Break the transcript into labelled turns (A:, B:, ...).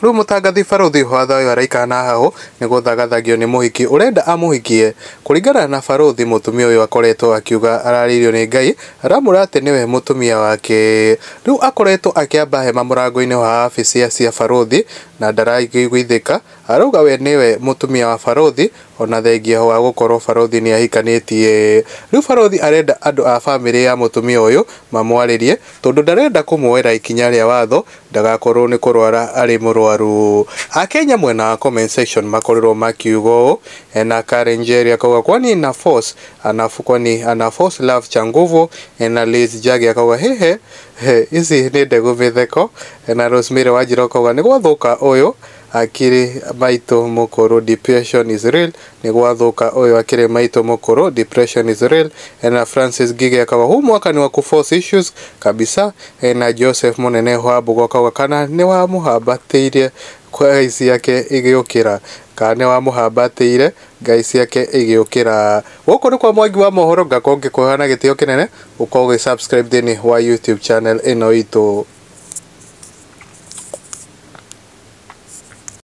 A: Rĩu mũtangathi Barũthi wa Thayũ araikara na hahũ nĩ gũthagathagio nĩ mũhiki ũrenda amũhikie. Kũringana na Barũthi, mũtumia ũyũ akoretwo akiuga ararĩirio nĩ Ngai aramwĩra atĩ nĩwe mũtumia wake. Rĩu akoretwo akĩamba hema mũrango-inĩ wa wabici cia Barũthi na ndaraiguithĩka, arauga we nĩwe mũtumia wa Barũthi ona thengia wa gũkorwo Barũthi nĩ ahikanĩtie. Rĩu Barũthi arenda andũ a bamĩrĩ ya mũtumia ũyũ mamwarĩrie tondũ ndarenda kũmuoera ikinya rĩa watho ndagakorwo nĩ kũrwara arĩ mũrwaru. Akenya mwena wa comment section makorirwo makiuga ũũ, na Karen Njeri akauga kwani na force anafu kwani ana force love cha nguvu, na Liz Jagi akauga hehe he ici nĩ ndegũ mĩtheko, na Rosemary Wanjiru akauga nĩ gwathũka ũyũ akĩrĩ maitũ mũkũrũ depression is real, nĩ gwathũka ũyũ akĩrĩ maitũ mũkũrũ depression is real, na Francis Ngige akauga huu mwaka ni wa kuforce issues kabisa, na Joseph Mũnene wa Mbugo akauga kana nĩ wamũhambatĩire ngai ciake igĩũkĩra, kana nĩ wamũhambatĩire ngai ciake igĩũkĩra. Gũkũ nĩ kwa Mwangi wa mohoro, ngakorwo ngĩkũhe na gĩtĩo kĩnene ũkorwo ũgĩ subscribe thĩinĩ wa YouTube channel ĩno itũ.